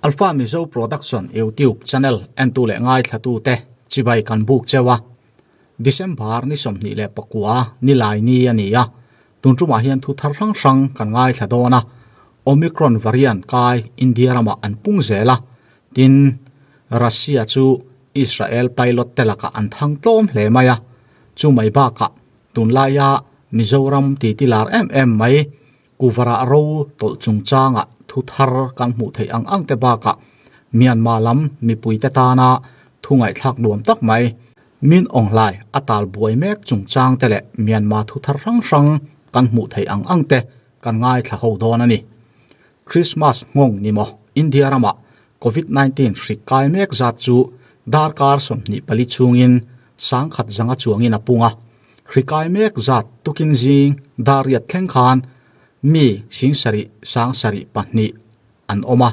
Alpha Mizo Production YouTube channel entu leh ngaithlatu te chibai kan buk cheu a. December ni 29 nilai ni a ni a, tun tumah hian thu thar hrang hrang kan ngaithla dawn a. Omicron variant kai India ramah an pung zel a, tin Russia chu Israel pilot te lakah an thang tlawm hle mai a. Chu mai bakah tunlaia Mizoram titi lar em em mai Kuvarah ro tawlh chungchangah thu thar kan hmuh theih ang ang te bakah Myanmar lam mipuite tana thu ngaihthlak nuam tak mai Min Aung Hlai a tal buai mek chungchang te leh Myanmar thu thar hrang hrang kan hmuh theih ang ang te kan ngaithla ho dawn a ni. Christmas nghawng ni maw India ramah Covid 19 hrik kai mek zat chu darkar 24 chhungin sangkhat zanga chuangin a pung a. Hri kai mek zat tukin zing dar riat thleng khan mi sing sarih sang sarih pahnih an awm a.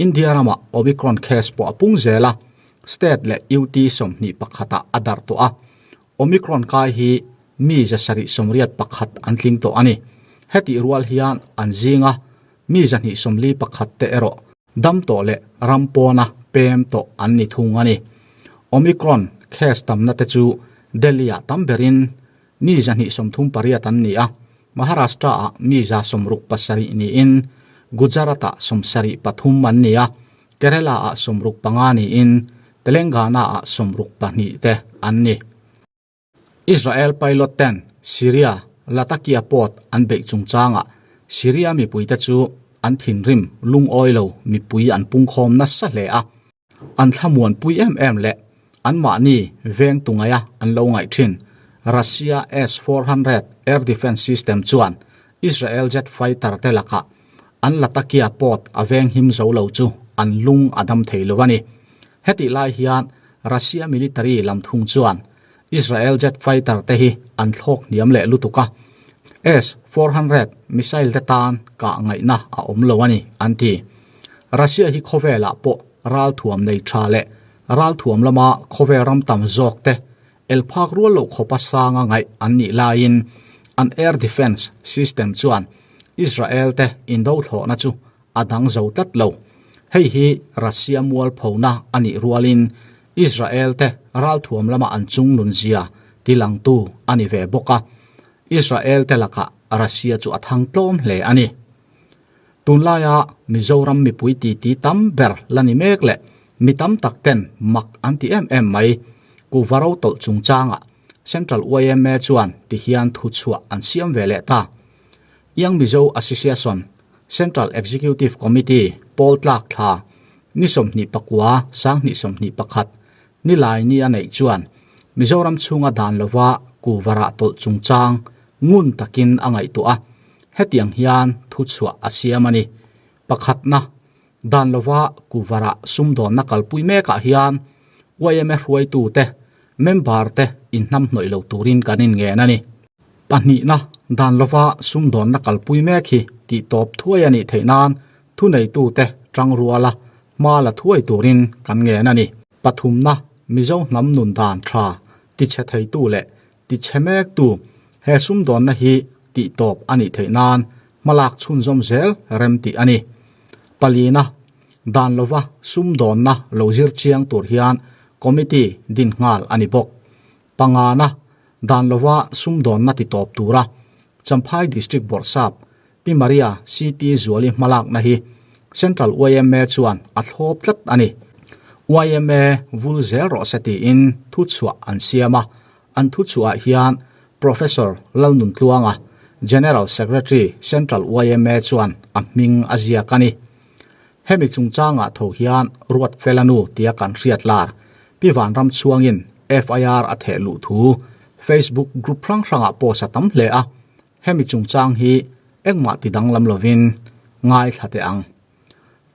India ramah Omicron case pawh a pung zel a, state leh UT 21 ah a darh tawh a. Omicron kai hi mi 781 an tling tawh a ni. Hetih rual hian an zinga mi 241 te erawh dam tawh leh ram pawna pem tawh an ni thung a ni. Omicron case tamna te chu Delhi-ah tam berin mi 238 an ni a, Maharashtra-ah mi 67 niin Gujarat-ah 73 an ni a, Kerala-ah 65 niin Telangana-ah 62 te an ni. Israel pilot ten Syria Latakia port an beih chungchangah Syria mipuite chu an thinrim lungawi lo mipui an pungkhawm nasa hle a, an thlamuanpui em em leh anmahni veng tungaia an lo ngaih thin. Russia S-400 air defence system chuan Israel jet fighter te lakah an Latakia port a veng him zo lo chu an lung a dam thei lo a ni. Hetih lai hian Russia military lam thung chuan Israel jet fighter te hi an thlawk hniam leh lutuk a, S-400 missile te tan kah ngaihna a awm lo a ni, an ti. Russia hi khawvelah pawh ralthuam nei tha leh ralthuam lama khawvel ram tam zawk te el phak rual loh khawpa sanga ngaih an nih laiin an air defence system chuan Israel te indo thlawhna chu a dang zo tlat lo. Hei hi Russia mualphona a nih rualin Israel te ralthuam lama an chung nunzia tilangtu a ni ve bawk a, Israel te lakah Russia chu a thang tlawm hle a ni. Tunlaia Mizoram mipui titi tam ber la ni mek leh mi tam tak ten mak an ti em em mai. Kuhva ro tawlh chungchangah Central yma chuan tihian thuchhuah an siam ve leh ta. Young Mizo Association Central Executive Committee pawl tlak thla ni 29 2021 nilai ni a neih chuan Mizoram chhunga dan lova kuhva rah tawlh chungchang ngun takin a ngaihtuah a, hetiang hian thuchhuah a siam a ni. Pakhatna, dan lova kuhva rah sumdawnna kalpui mekah hian yma hruaitute, member te inhnamhnawih lo turin kan inngen a ni. Pahnihna, dan lova sumdawnna kalpui mek hi tih tawp thuai a nih theih nan thuneitute tangruala hma la thuai turin kan ngen a ni. Pathumna, Mizo hnam nun dan tha tichhe theitu leh tichhe mektu he sumdawnna hi tih tawp a nih theih nan hmalak chhunzawm zel rem tih a ni. Palina, dan lova sumdawnna lo zir chiang tur hian committee din nghal a ni bawk. Pangana, dan lova sumdawnna ti tawp tura Champhai District Bawrhsap Pi Maria CT Zuali hmalakna hi Central yma chuan a thlawp tlat a ni. Yma vul zel rawh se tiin thuchhuah an siam a, an thuchhuahah hian Professor Lalnuntluanga, General Secretary Central yma chuan a hming a ziak a ni. Hemi chungchangah tho hian Ruatfela nu tia kan hriat lar Pi Vanram chhuangin FIR a theh luh thu Facebook group hrang hrangah post a tam hle a, hemi chungchang hi engmah ti danglam lovin ngaithla teh ang.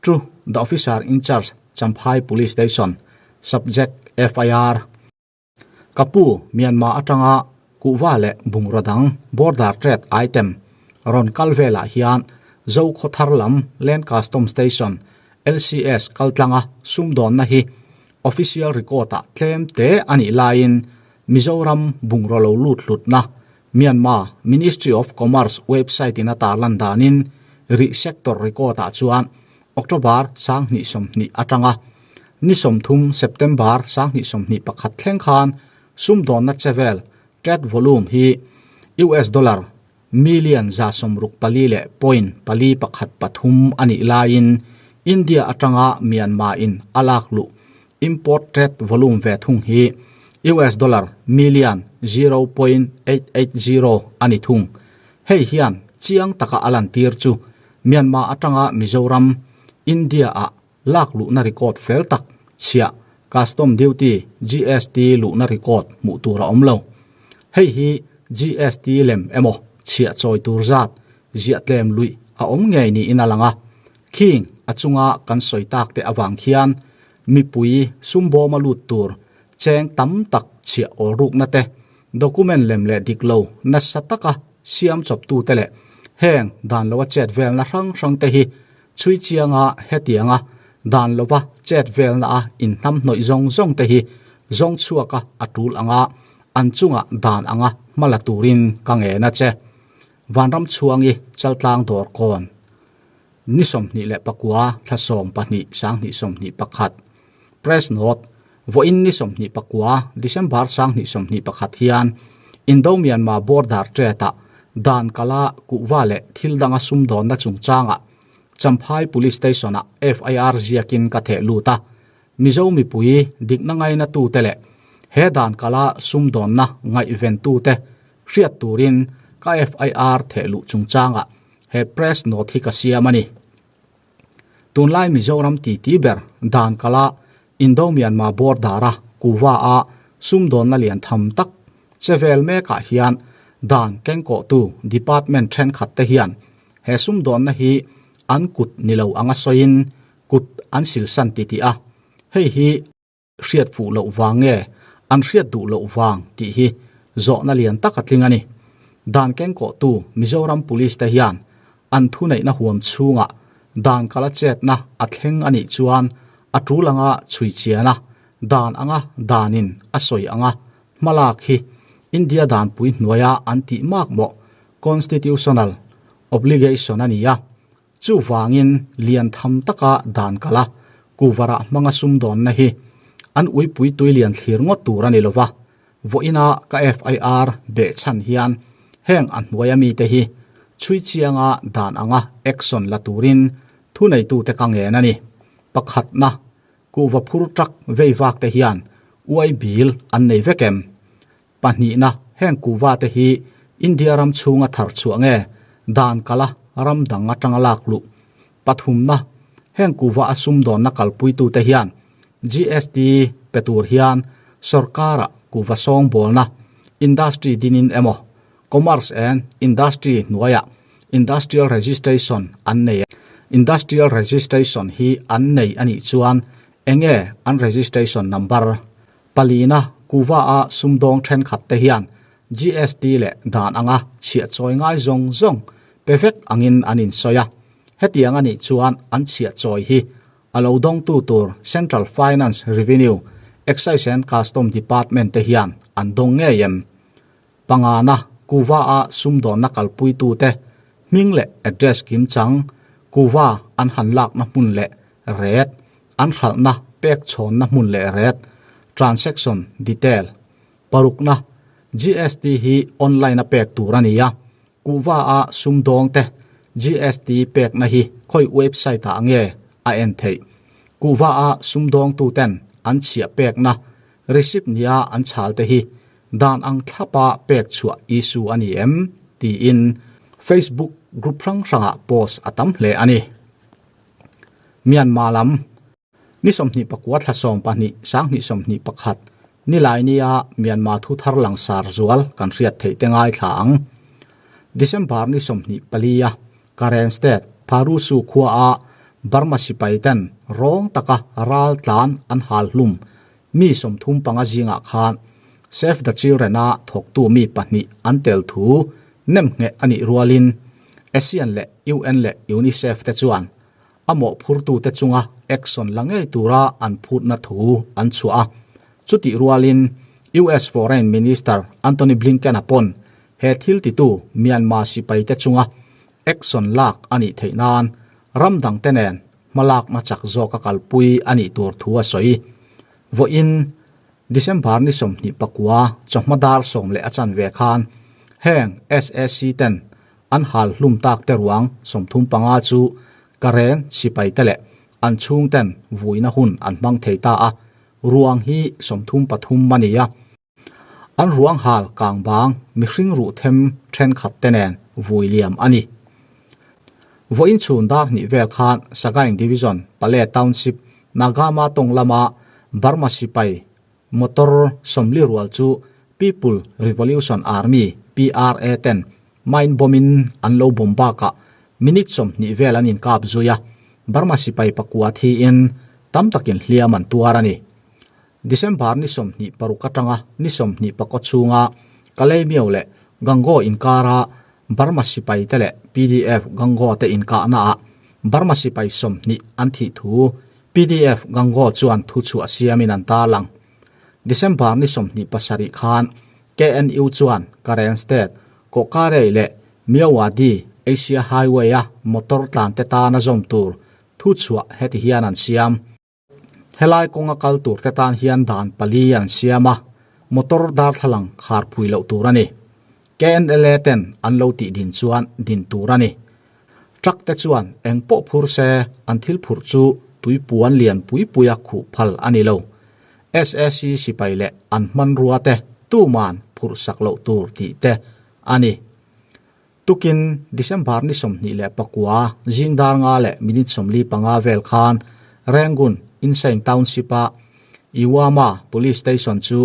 To the officer in charge Champhai Police Station, Subject FIR. Ka pu Myanmar atanga kuhva leh bungraw dang border trade item rawn kal velah hian Zokhawthar lam Land Custom Station, LCS, kaltlanga sumdawnna hi official record-ah tlem te a nih laiin Mizoram bungraw lo lut hlutna Myanmar Ministry of Commerce website-in a tarlan danin rih sector record-ah chuan October 2020 atanga ni 30 September 2021 thleng khan sumdawnna chevel trade volume hi US dollar million 164 leh point pali pakhat pathum a nih laiin India atanga Myanmar in a lak luh import trade volume ve thung hi US dollar million 0.880 a ni thung. Hei hian chiang taka a lantir chu Myanmar atanga Mizoram, India ah lak luhna record fel tak chhiah Custom Duty, GST, luhna record hmuh tur a awm lo. Hei hi GST lem emaw chhiah chawi tur zat ziah tlem luih a awm ngei niin a lang a. Khing a chunga kan sawi tak te avang khian mipui sum bawma lut tur cheng tam tak chhiah awl rukna te, document lem leh dik lo nasa taka siam chawptute leh heng dan loa chet velna hrang hrang te hi Chhui chianga hetianga dan lova chet velna a inhnam hnawih zawng zawng te hi zawng chhuaka a tul anga an chunga dan anga hma la turin ka ngen a che. Vanram chhuangi Chaltlang dawr kawn ni 29 thla 12 2021 Press Note, Vawiin ni 29 December 2021 hian Indo-Myanmar border trade-ah dan kala kuhva leh thil danga sumdawnna chungchangah Champhai Police Station-ah FIR ziakin ka theh lut a. Mizo mipui dikna ngainatute leh he dan kala sumdawnna ngaihventute hriat turin ka FIR theh luh chungchangah he press note hi ka siam a ni. Tunlai Mizoram titi ber dan kala Indo-Myanmar border-a Kuva-a sumdawnna lian tham tak che vel mekah hian dan kengkawhtu department thenkhat te hian he sumdawnna hi an kut ni lo anga sawiin kut an silsan titih a, hei hi Hriat fuh loh vang nge an hriat duh loh vang tih hi zawhna lian tak a tling a ni. Dan kengkawhtu Mizoram Police te hian an thuneihna huam chhungah dan kala chetna a thleng a nih chuan a tul anga chhui chian a, dan anga danin a sawi anga hmalak hi India danpui hnuaia an tih makmawh constitutional obligation a ni a. Chuvangin lian tham taka dan kal a, kuvarah hmanga sumdawnna hi an uipui tui lian thlir ngawt tur a ni lova, vawiina ka FIR beh chhan hian heng a hnuaia mite hi chhui chianga dan anga action la turin thuneitute ka ngen a ni. Pakhatna, kuhva phur truck vei vak te hian uai bil an nei vek em? Pahnihna, heng kuhva te hi India ram chhunga thar chhuah nge dan kala ram dang atanga lak luh? Pathumna, heng kuhva a sumdawnna kalpuitute hian GST pe tur hian sorkara kuhva sawngbawlna industry dinin emaw Commerce and Industry hnuaiah Industrial Registration an nei Industrial Registration hi an nei a nih chuan enge an registration number? Palina, Kuva-a sumdawng thenkhat te hian GST leh dan anga chhiah chawi ngai zawng zawng pe vek angin an insawi a. Hetiang a nih chuan an chhiah chawi hi a lo dawngtu tur Central Finance Revenue, Excise and Custom Department te hian an dawng ngei em? Pangana, Kuva-a sumdawnna kalpuitute hming leh address kimchang, Kuva an han lakna hmun leh ret, an hralhna pek chhawnna hmun leh ret, transaction detail. Parukna, GST hi online a pek tur a ni a, Kuva-a sumdawngte GST pekna hi khawi website ah nge a en theih? Kuva-a sumdawngtuten an chhiah pekna receipt nia an chhalte hi Dan ang thlapa pek chhuah issue a ni em? tiin Facebook group hrang hrangah post a tam hle a ni. Myanmar lam ni 24 thla 12 2021 nilai nia Myanmar thu thar langsar zual kan hriat theih te ngaithla ang. December ni 24 a Karen State Pharusu khua a Burma sipai ten rawng taka ral tlan an hal hlum Mi 35 zingah khan Save the Children-a thawktu mi pahnih an tel thu nemngheh a nih rualin ASEAN leh UN leh UNICEF te chuan a mawhphurtute chunga action la ngei tura an phutna thu an chhuah a. Chutih rualin US Foreign Minister Antony Blinken-a pawn he thil titu Myanmar sipaite chunga action lak a nih theih nan ram dangte nen. hmalakna chak zawka kalpui a nih tur thu a sawi. Vawiin December ni 24 chawhma dar 10 a chanve khan heng SAC ten an hal hlum tak te ruang 35 chu Karen sipai te leh an chhung ten vuina hun an hmang thei ta a, ruang hi 33 a ni a. An ruang hal kang bang mihring ruh them thenkhat te nen vui liam a ni. Vawiin chhun dar hnih vel khan Sagaing Division Pale Township Nagama tawng lama Burma sipai motor 40 rual chu People Revolution Army, PRA, ten mine bomb in an lo bomb bakah minute 20 vel an inkap zui a, Burma sipai pakua thiin tam takin hliam an tuar a ni. December ni 26 atanga ni 24 chhunga Kalaymyo leh Gangaw inkara Burma sipai te leh PDF Gangaw te inkahnaah Burma sipai 20 an thih thu PDF Gangaw chuan thu chhuah siamin an tarlang. December ni 27 khan KNU chuan Karen State, Kawhkarei leh Myawaddy Asia Highway-a motor tlan te tana zawm tur thu chhuah heti hian an siam. Helai kawnga kal tur te tan hian dan pali an siam a, motor darthlalang khar phui loh tur a ni. KNLA ten an lo tih din chuan din tur a ni. Truck te chuan eng pawh phur se an thil phurh chu tui puan lian pui puia khuh phal a ni lo. SAC sipai leh an hmanrua te tuman phurh sak loh tur tih te a ni. Tukin December ni 29 zing dar nga leh minute 45 vel khan Rangoon Insein Township-a Iwama Police Station chu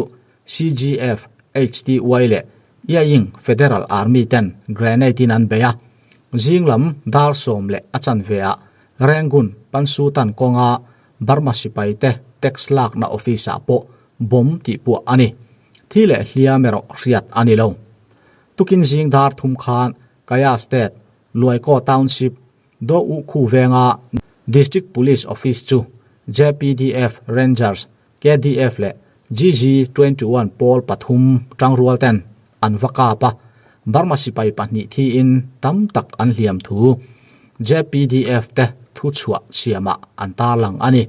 CGF, HTY leh Yaing Federal Army ten grenade in an bei a. Zing lam dar 10 leh a chanve ah Rangoon Pansutan kawnga Burma sipai te tax lakna office ah pawh bomb tih puah a ni. Thi leh hliam erawh hriat a ni lo. Tukin zing dar thum khan Kaya State, Luaikaw Township, Do U Khu venga District Police Office chu JPDF Rangers, KDF leh GG 21 pawl pathum tangrual ten an va kap a, Burma sipai pahnih thiin tam tak an hliam thu JPDF te thu chhuah siamah an tarlang a ni.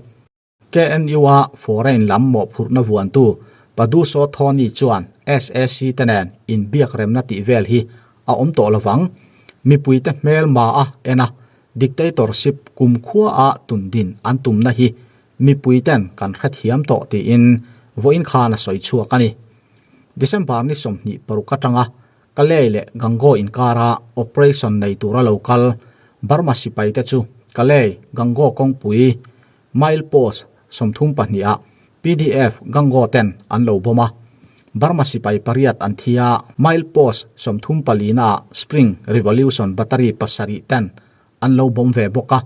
KNU-a foreign lam mawhphurhna vuantu Paduso Thawni chuan SAC te nen inbiak remna tih vel hi a awm tawh lovang. Mipuite hmel ma a en a, dictatorship kumkhua a tundin an tumna hi mipuiten kan hrethiam tawh tiin vawiin khan a sawi chhuak a ni. December ni 26 atanga Kalay leh Gangaw inkara operation nei tura lo kal Burma sipaite chu Kalay Gangaw kawngpui Mile Post 32 ah PDF Gangaw ten an lo bawm a, Burma sipai pariat an thi a, Mile Post 34 na ah Spring Revolution Battery pasarih ten an lo bawm ve bawk a,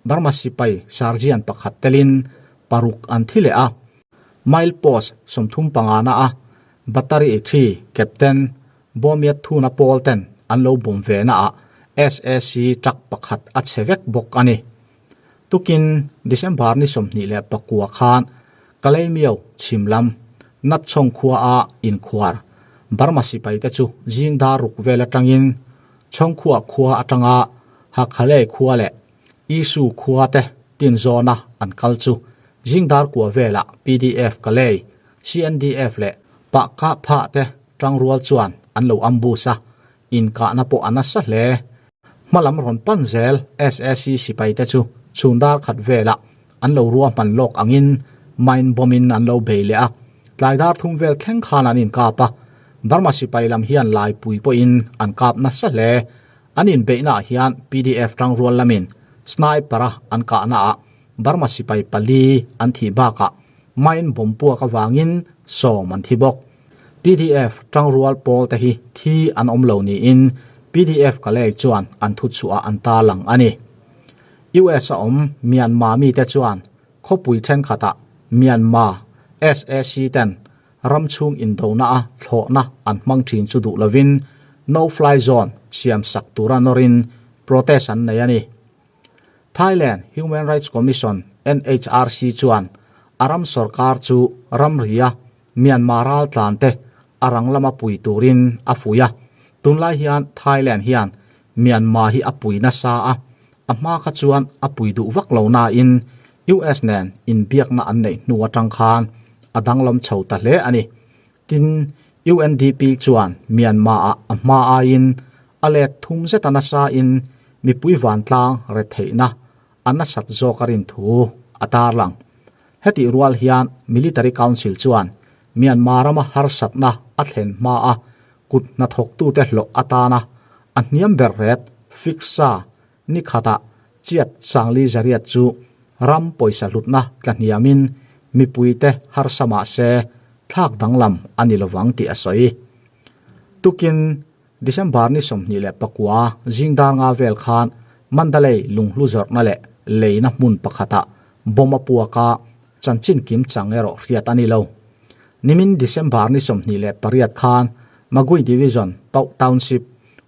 Burma sipai Sergeant pakhat telin paruk an thi leh a, Mile Post 35 na ah Battery thi Captain Bawmiat Thuna pawl ten an lo bawm ve na ah SAC truck pakhat a chhe vek bawk a ni. Tukin December ni 29 khan Kalaymyo chhim lam Natchawng khua a inkhuar Burma sipai te chu zing dar ruk vel atangin Chawngkhua khua atanga Hakhalei khua leh Isu khua te tin zawna an kal chu zing dar kua velah PDF Kalay, CNDF leh Pahka Pha te tangrual chuan an lo ambush a, inkahna pawh a nasa hle. Hmalam rawn pan zel SAC sipai te chu chhun dar khat velah an lo ruahman lawk angin mine bomb in an lo bei leh a, tlai dar thum vel thleng khan an inkap a, Burma sipai lam hian laipui pawhin an kap nasa hle. An inbeihnaah hian PDF tangrual lamin sniper a an kahnaah Burma sipai pali an thih bakah mine bomb puak avangin 10 an thi bawk. PDF tangrual pawl te hi thi an awm lo niin PDF Kalay chuan an thu chhuah an tarlang a ni. US a awm Myanmar mite chuan khawpui thenkhatah Myanmar SAC ten ram chhung indona a thlawhna an hmang thin chu duh lovin no fly zone siam sak tura nawrin protest an nei a ni. Thailand Human Rights Commission NHRC chuan a ram sarkar chu ramria Myanmar ral tlan te a rang lama pui turin a fui a, tunlai hian Thailand hian Myanmar hi a pui nasa a. A hma kha chuan a pui duh vak lo nain US nen inbiakna an neih hnu atang khan a danglam chho ta hle a ni. Tin, UNDP chuan Myanmar-ah a hma aiin a let thum zeta nasa in mipui vantlang retheihna a nasat zawk a rin thu a tarlang. Hetih rual hian Military Council chuan Myanmar rama harsatna a thlen hmaa kut hnathawktute hlawh atana a hniam ber ret fix sa ni khatah chiat Sangli Zariat chu ram pawisa hlutna tla hniamin mipuite harsa mah se thlak danglam a ni lovang tih a sawi. Tukin December ni 29 zingdar nga vel khan Mandalay lunghlu zawrhna leh leina hmun pakhatah bomb a puak a, chanchin kim chang erawh hriat a ni lo. Nimin December ni 28 khan Magui Division Pauh Township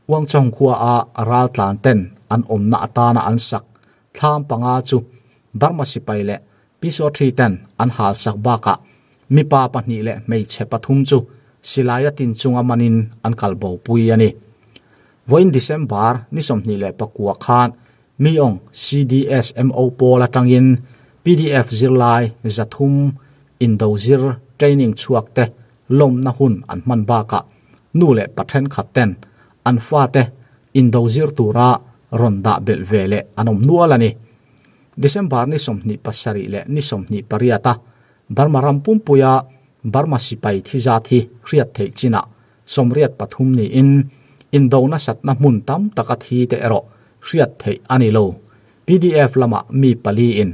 Uangchawng khua a raltlan ten an awmna atana an sak thlam panga chu Burma sipai leh Pisothri ten an hal sak bakah mipa pahnih leh hmeichhe pathum chu silaia tin chunga manin an kal bo pui a ni. Vawiin December ni 29 khan Miong CDSMO pawl atangin pdf zirlai 300 indo zir training chhuak te lawmna hun an hman bakah nu leh pa thenkhat ten an fate indo zir tura rawn dah belh ve leh an awm nual a ni. December ni 27 leh ni 28 a Burma ram pumpuia Burma sipai thi zat hi hriat theih chinah 83 niin indo nasatna hmun tam taka thi te erawh hriat theih a ni lo. Pdf lamah mi pali in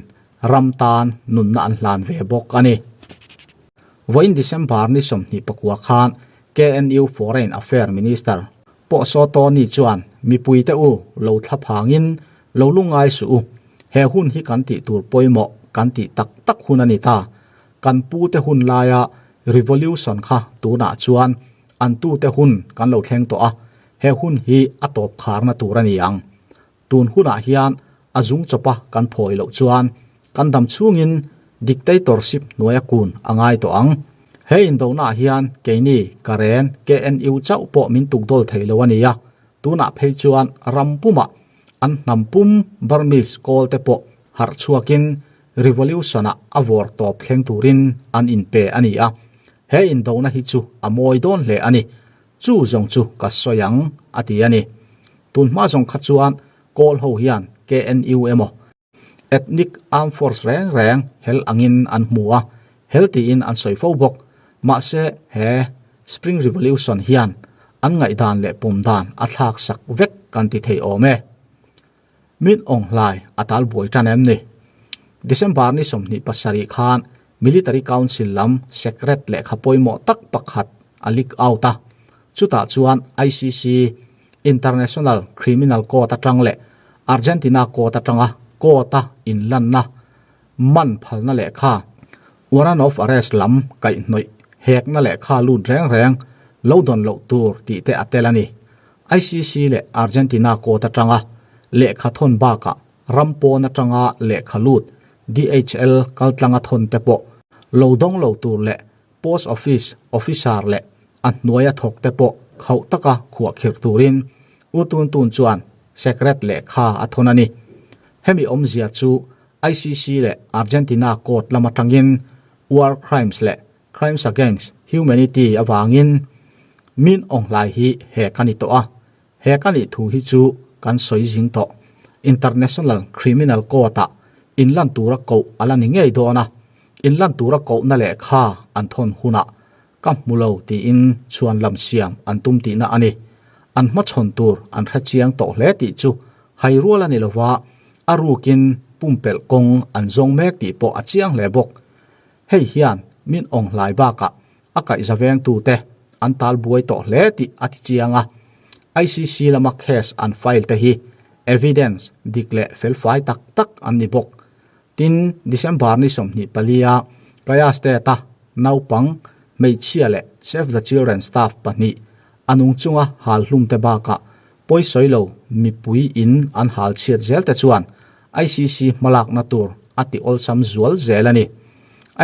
ram tan nunna an hlan ve bawk a ni. Vawiin December ni 29 khan KNU Foreign Affair Minister Pawh Saw Tawni chuan mipuite u lo thla phangin lo lungngai suh u. He hun hi kan tih tur pawimawh kan tih tak tak hun a ni ta. Kan pute hun laia revolution kha tunah chuan an tute hun kan lo thleng tawh a, he hun hi a tawp kharna tur a ni ang. Tun hunah hian a zung chawpa kan phawi loh chuan kan dam chhungin dictatorship hnuaia kun a ngai tawh ang. He indonaah hian keini Karen KNU chauh pawh min tukdawl thei lo a ni a, tunah phei chuan ram pumah an hnam pum Burmese kawl te pawh harh chhuakin revolution-ah a vawr tawp thleng turin an inpe a ni a. He indona hi chu a mawi dawn hle a ni. Chu zawng chu ka sawi ang, a ti a ni. Tun hma zawng kha chuan kawl ho hian KNU emaw Ethnic Armed Force reng reng hel angin an hmu a, hel tiin an sawi fo bawk. Mahse he Spring Revolution hian an ngaihdan leh pawm dan a thlak sak vek kan ti thei awm e. Min awng hlai a tal buai tan em ni? December ni 27 khan Military Council lam secret lehkha pawimawh tak pakhat a leak out a, chutah chuan ICC, International Criminal Court atang leh Argentina Court atanga court-a inlanna man phalna lehkha, warrant of arrest lam kaihhnawih hekna lehkha lut reng reng lo dawn loh tur tih te a tel a ni. ICC leh Argentina court atanga lehkha thawn bakah ram pawn atanga lehkha lut DHL kaltlanga thawn te pawh lo dawng lo tur leh Post Office officer leh a hnuaia thawk te pawh khauh taka khuah khirh turin U Tun Tun chuan secret lehkha a thawn a ni. Hemi awmzia chu ICC leh Argentina court lam atangin war crimes leh crimes against humanity avangin min awnghlai hi hek a ni tawh a. Hek a nih thu hi chu kan sawi zing tawh. International Criminal Court-ah inlan tura koh a la ni ngei dawn a, inlan tura kohna lehkha an thawn hunah ka hmu lo tiin chhuan lam siam an tum tihna a ni. An hmachhawn tur an hre chiang tawh hle tih chu hai rual a ni lova, a rukin pumpelh kawng an zawng mek tih pawh a chiang hle bawk. Hei hian min awng hlai bakah a kaihza vengtute an tal buai tawh hle tih a ti chiang a. ICC lama case an file te hi evidence dik leh felfai tak tak an ni bawk. Tin, December ni 24 a Kaya State-a naupang, hmeichhia leh Save the Children staff pahnih a nung chunga hal hlum te bakah pawisawi lo mipui in an hal chhiat zel te chuan ICC hmalakna tur a ti awlsam zual zel a ni.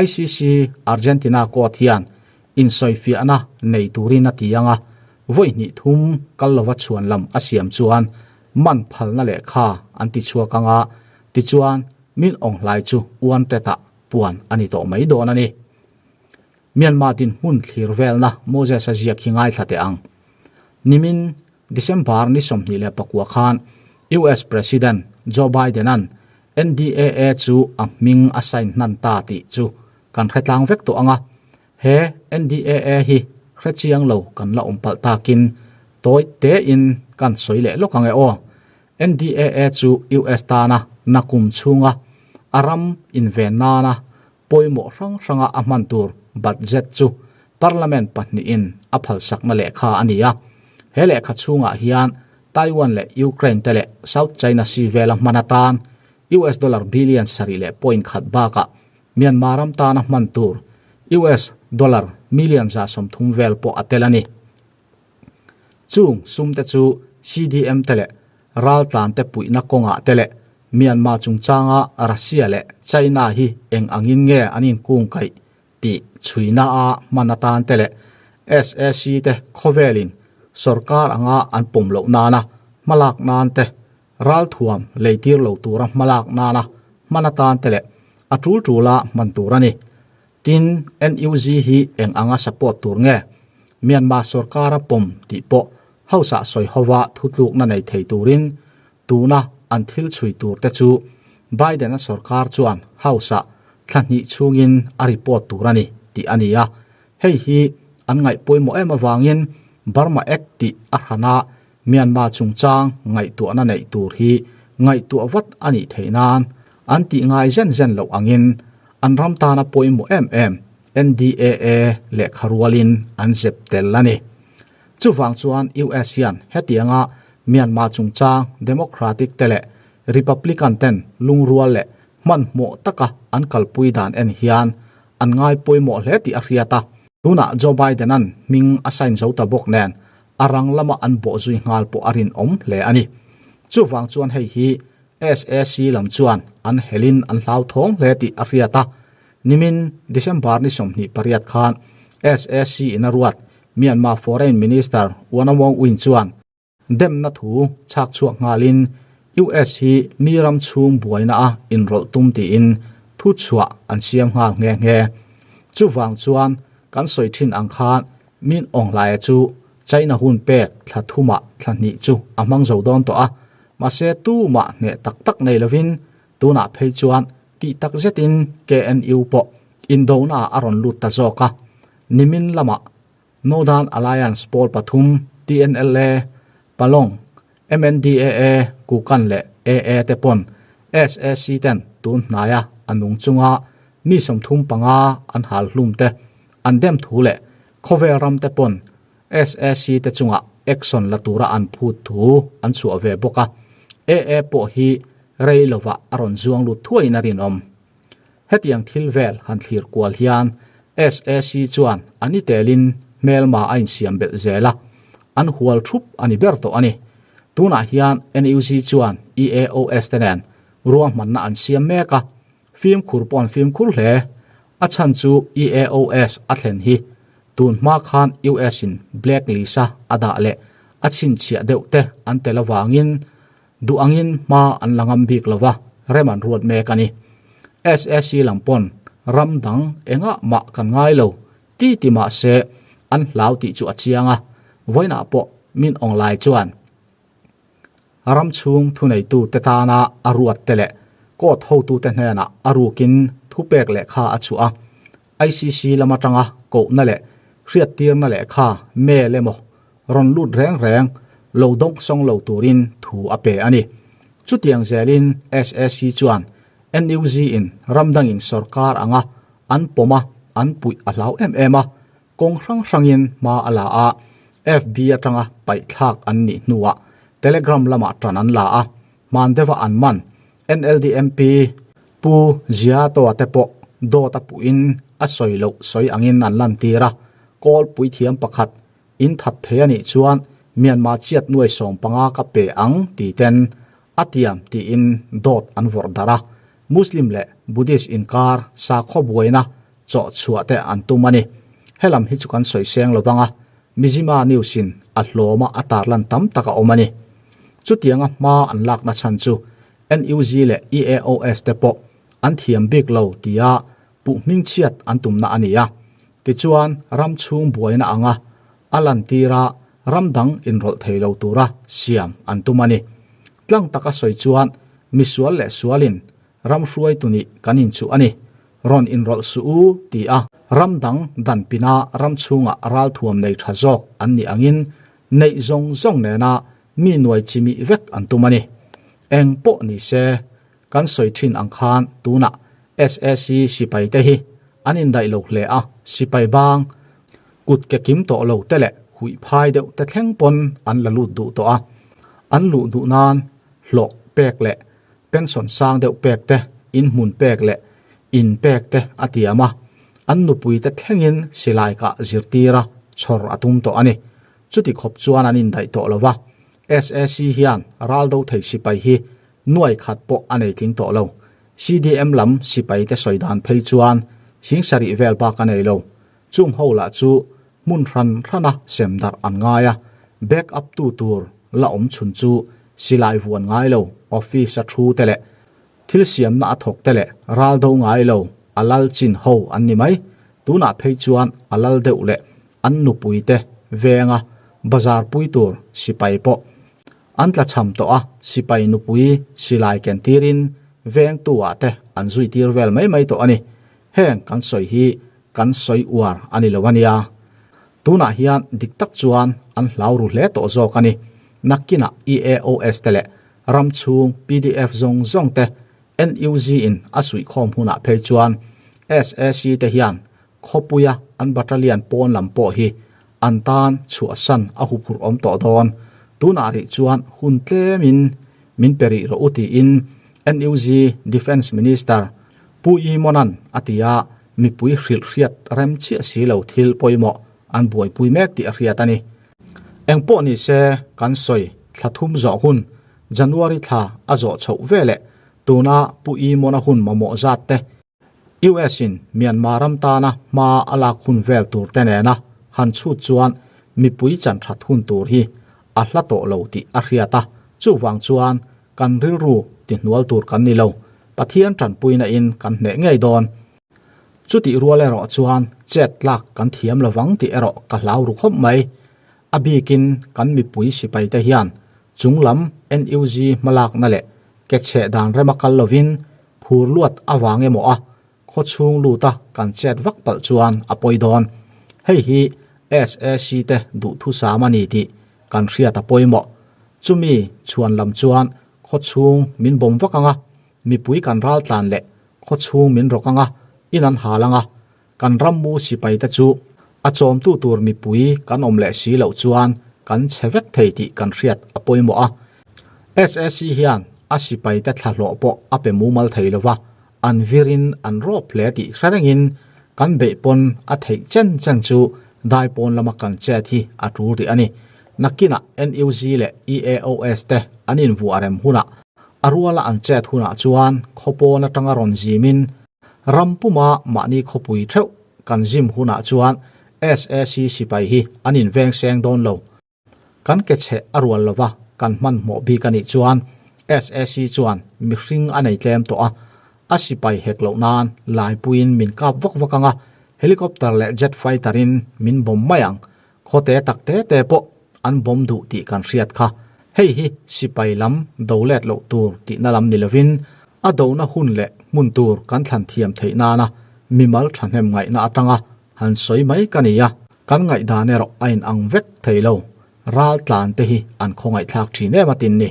ICC Argentina court hian insawifiahna nei turin a ti ang a, vawi hnih thum kal lova chhuan lam a siam chuan man phalna lehkha an ti chhuak anga, tichuan Min Aung Hlai chu wanted-ah puan a ni tawh mai dawn a ni. Myanmar dinhmun thlir velna Moses-a ziak hi ngaithla teh ang. Nimin December ni 24 khan US President Joe Biden-a'n NDAA chu a hming a sign hnan ta tih chu kan hre tlang vek tawh ang a. He NDAA hi hre chiang lo kan la awm palh takin tawi tein kan sawi leh lawk ang e aw. NDAA chu US tana nakum chhunga a ram inven nana pawimawh hrang hranga a hman tur budget chu Parliament pahnihin a phalsakna lehkha a ni a. He lehkha chhungah hian Taiwan leh Ukraine te leh South China Sea vela hman atan US dollar billion sarih leh point khat bakah Myanmar ram tana hman tur US dollar million 30 vel pawh a tel a ni. Chung sum te chu CDM te leh raltlan te puihna kawngah te leh Myanmar chungchanga Russia leh China hi eng angin nge an inkungkaih tih chhuina a hman atan te leh sac te khawvelin sorkar anga an pawm loh nana hmalak nan te, ralthuam leitir lo tura hmalak nana hman atan te leh a tul tula hman tur a ni. Tin, NUG hi eng anga support tur nge? Myanmar sorkara pawm tih pawh House ah sawi hova thutlukna nei thei turin tuna an thil chhui tur te chu Biden-a sorkar chuan House ah thla hnih chhungin a report tur a ni tih a ni a. Hei hi an ngaih pawimawh em avangin Burma Act tih a hrana Myanmar chungchang ngaihtuahna neih tur hi ngaihtuah vat a nih theih nan an tih ngai zen zen loh angin an ram tana pawimawh em em NDAA lehkha rualin an zep tel a ni. Chuvang chuan US hian hetianga Myanmar chungchang Democratic te leh Republican ten lungrual leh hmanhmawh taka an kalpui dan en hian an ngai pawimawh hle tih a hriat a. Tunah Joe Biden-a'n hming a sign zo ta bawk nen a rang lama an bawh zui nghal pawh a rinawm hle a ni. Chuvang chuan hei hi sac lam chuan an helin an hlauthawng hle tih a hriat a. Nimin December ni 28 khan sac in a ruat Myanmar Foreign Minister Wana Wong Win chuan demna thu chhak chhuak nghalin US hi mi ram chhung buaina a inrawlh tum tiin thu chhuah an siam nghal nghe nghe. Chuvang chuan kan sawi thin ang khan Min Aung Hlaia chu China hun pek thla thumah thla hnih chu a hmang zo dawn tawh a, mahse tumah hneh tak tak nei lovin tunah phei chuan tih tak zetin KNU pawh indonaah a rawn lut ta zawk a. Nimin lamah Northern Alliance pawl pathum TNLA, Palong, MNDAA, Kukan leh AA te pawn sac ten tun hnaia a nung chunga mi 35 an hal hlum te an dem thu leh khawvel ram te pawn sac te chunga action la tura an phut thu an chhuah ve bawk a. AA pawh hi rei lovah a rawn zuang lut thuaiin a rinawm. Hetiang thil vel han thlir kual hian sac chuan a ni telin hmelma a insiam belh zel a, an hual thup a ni ber tawh a ni. Tunah hian NUG chuan EAOS te nen ruahmanna an siam mek a, fimkhur pawh an fimkhur hle. A chhan chu EAOS a thlen hi tun hma khan US in black list a a dah leh a chhinchhiah deuh te an tel avangin Duh angin hma an la ngam bik lo va, rem an ruat mek a ni. Sac lam pawn ram dang engah mah kan ngai lo ti ti mah se an hlau tih chu a chiang a, vawiinah pawh min awng lai chuan ram chhung thuneitu te tana a ruat te leh court hotute hnenah a rukin thupek lehkha a chhuah a, ICC lam atanga kohna leh hriattirna lehkha mail emaw rawn lut reng reng lo dawng sawng lo turin thu a pe a ni. Chutiang zelin sac chuan NUG in ramdangin sorkar anga an pawm a, an puih a hlau em em a, kawng hrang hrangin hma a la a, FB atanga paihthlak an nih hnuah Telegram lamah tan an la a, hman deuha an man NLD MP Pu Ziatoa te pawh dawt a puhin a sawi loh sawi angin an lantir a, kawl puithiam pakhat in that thei a nih chuan Myanmar chiat nuai 15 ka pe ang ti ten a tiam tiin dawt an vawrh darh a, Muslim leh Buddhist inkar sakhaw buaina chawh chhuah te an tum a ni. Helam hi chu kan sawi seng lo vang a, Mizzima News in a hlawma a tarlan tam tak a awm a ni. Chutianga hma an lakna chhan chu NUG leh EAOS te pawh an thiam bik lo tia puh hmingchhiat an tumna a ni a. Tichuan, ram chhung buaina anga a lantira ram dang inrawlh thei lo tura siam an tum a ni. Tlang taka sawi chuan misual leh sualin ram hruaitu nih kan inchuh a ni. Rawn inrawlh suh u ti a, ram dang danpina ram chhungah ralthuam nei tha zawk an nih angin neih zawng zawng nena mi nuai chimih vek an tum a ni. Eng pawh ni se, kan sawi thin ang khan tunah SAC sipai te hi an indaih lo hle a, sipai bang kut ke kim tawh lo te leh huih phai deuh te thleng pawn an la lut duh tawh a, an luh duh nan hlawh pek leh pension sang deuh pek te, inhmun pek leh in pek te a tiam a, an nupui te thlengin silai kah zirtir a chhawr a tum tawh a ni. Chuti khawp chuan an indaih tawh lo va, SAC hian ral do thei sipai hi nuai khat pawh a nei tling tawh lo. CDM lam sipai te sawi dan phei chuan sing sarih vel bak a nei lo. Chung ho lah chu hmun hran hrana sem darh an ngai a, back up tu tur la awm chhun chu silai vuan ngai lo office a thu te leh thil siamna a thawk te leh ral do ngai lo a lal chin ho an ni mai. Tunah phei chuan a lal deuh leh an nupui te venga bazar pui tur sipai pawh an tla cham tawh a, sipai nupui silai ken tirin vengtu ah te an zui tir vel mai mai tawh a ni. Heng kan sawi hi kan sawi uar a ni lo a nia. Tunah hian dik tak chuan an hlau ru hle tawh zawk a ni. Nakinah EAOS te leh ram chhung pdf zawng zawng te NUG in a suihkhawm hunah phei chuan SAC te hian khawpuia an battalion pawn lam pawh hi an tan chhuahsan a huphurh awm tawh dawn. Tunah rih chuan hun tlemin min pe rih rawh u tiin NUG Defence Minister Pu Imonan a ti a, mipui hrilh hriat rem chiah si lo thil pawimawh an buaipui mek tih a hriat a ni. Engpawh ni se kan sawi thla thum zawh hun January thla a zawh chhoh veleh tuna Pu Imona hun mamawh zat te US in Myanmar ram tana hma a lak hun vel tur te nena han chhut chuan mipui chan that hun tur hi a hla tawh lo tih a hriat a, chuvang chuan kan rilru ti hnual tur kan ni lo, Pathian tanpuina in kan hneh ngei dawn. Chutih rual erawh chuan chet tlak kan thiam lovang tih erawh ka hlau ru khawp mai. A bikin kan mipui sipai te hian chunglam NUG hmalakna leh ke chheh dan rema kal lovin phur luat avang emaw a khawchhung luta kan chet vak palh chuan a pawi dawn. Hei hi SAC te duhthusam a ni tih kan hriat a pawimawh. Chumi chhuan lam chuan khawchhung min bawm vak ang a, mipui kan ral tlan leh khawchhung min rawk ang a, in an hal ang a, kan rammu sipai te chu a chawmtu tur mipui kan awm leh si loh chuan kan chhe vek thei tih kan hriat a pawimawh a. SAC hian a sipai te thlahlawh pawh a pe mumal thei lo va, an virin an rawp hle tih hre rengin kan beih pawn a theih chen chen chu dai pawn lama kan chet hi a tul rih a ni. Nakinah NUG leh EAOS te an invuah rem hunah a ruala an chet hunah chuan khawpawn atanga rawn zimin ram puma mahni khawpui theuh kan zim hunah chuan SAC sipai hi an inveng seng dawn lo. Kan ke chhe a rual lova kan hmanhmawh bik a nih chuan SAC chuan mihring a nei tlem tawh a, a sipai hek loh nan laipuiin min kap vak vak ang a, helicopter leh jet fighter in min bawm mai ang. Khawte tak te te pawh an bawm duh tih kan hriat kha. Hei hi sipai lam do let loh tur tihna lam ni lovin a dona hun leh hmun tur kan thlan thiam theih nana mimal thahnem ngaihna atanga han sawi mai ka ni a. Kan ngaihdan erawh a inang vek thei lo, ral tlan te hi an khawngaihthlak thin em a tin ni.